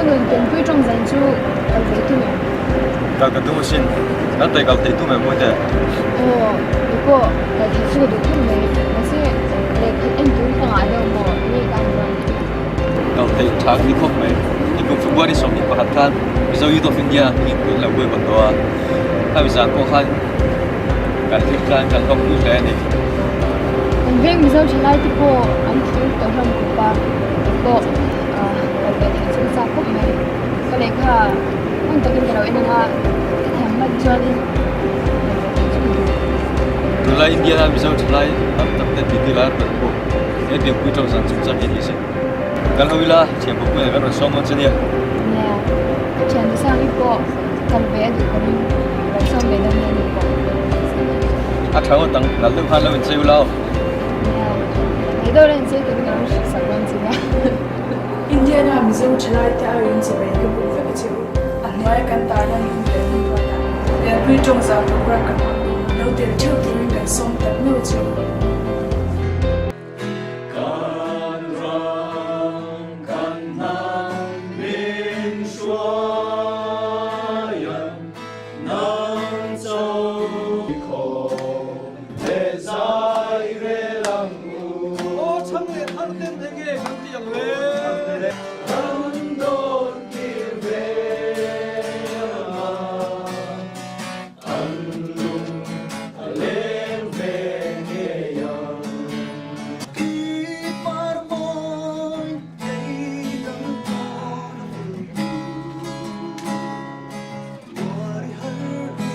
Zonun pianpui tawng zan chu kal ve tum em? Kal ka tum asin. Kal thei kal thei tum em Mawite? Aw, kei pawh kal theih chu ka duh khawp mai. Mahse, lehkhat en tur hi ka ngah deuh maw? Enge ka han rual tih? Kal theih tha ka ti khawp mai. Nikum February 21 khan Mizo Youth of India hmingin kan lo buai bawn tawh a. Khami zan pawh khan kan hlim tlan kan hlawk pui hle a ni. Kan veng Mizo thalai te pawh an phur tawh hlawm khawp a, kei pawh kal ve theih chu ka chak khawp mai. Ka lehkha hun takin ka lo en ang a, ka thiam hman chuanin kal ve theih chu ka duh. Tunlai India-a Mizo thalai tam tak ten titi lar ber pawh he pianpui tawng zan chungchang hi a ni a sin. Kal ho ila, thian pawh pui kan rawn sawm dawn che nia. Nia, ka thian Nusangi pawh kal ve a duh ka ring, rawn sawm ve dawn nia ni pawh. A tha ngawt ang, nal deuh khan lo inchei ula aw. Nia, nei deuh la inchei turin ka rawn hrilh sak dawn che nia. Indiana Mizo thalai te aiin chibai ka buk vek a che u. A hnuaia kan tarlan hun leh hun ruatah Lianpui tawngzah program kan hmang dawn a, lo tel theuh turin kan sawm tak meuh che u. Kan ram kan hnam min hruaian nang cho khawm leh zai rel ang u. Aw chhang leh thar ten enge kan ti ang le? Kan dawn tir ve ang a. An lung a leng ve ngei ang. I par mawi kei dang tawn a vul tu. Tuar i har e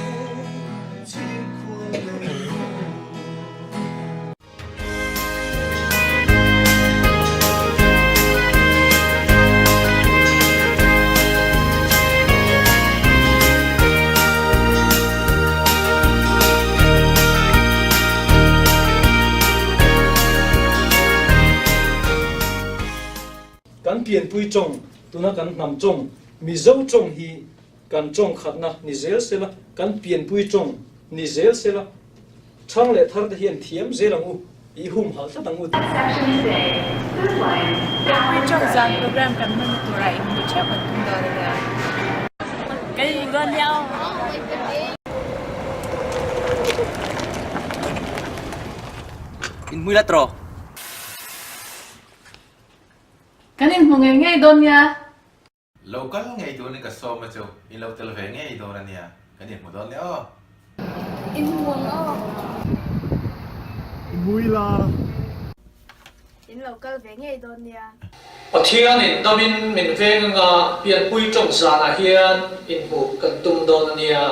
chhingkhual leh aw. Kan pianpui tawng, tuna kan hnam tawng, Mizo tawng hi kan tawng khatna ni zel sela, kan pianpui tawng ni zel sela, Chhang leh thar te hian thiam zel ang u, i humhalh tlat ang u. Pianpui tawng zan program kan hman na turah inhmuh theuh kan tum dawn a nia. Kan inhmu dawn nia aw. Inhmui la tawh. Kan inhmu ngei ngei dawn nia. Lo kal ngei turin ka sawm a chu, in lo tel ve ngei dawn a nia, kan inhmu dawn nia aw. Inhmu ang aw. Inhmu ila. In lo kal ve ngei dawn nia. Pathianin damin min veng anga pianpui tawng zanah hian inhmuh kan tum dawn a nia.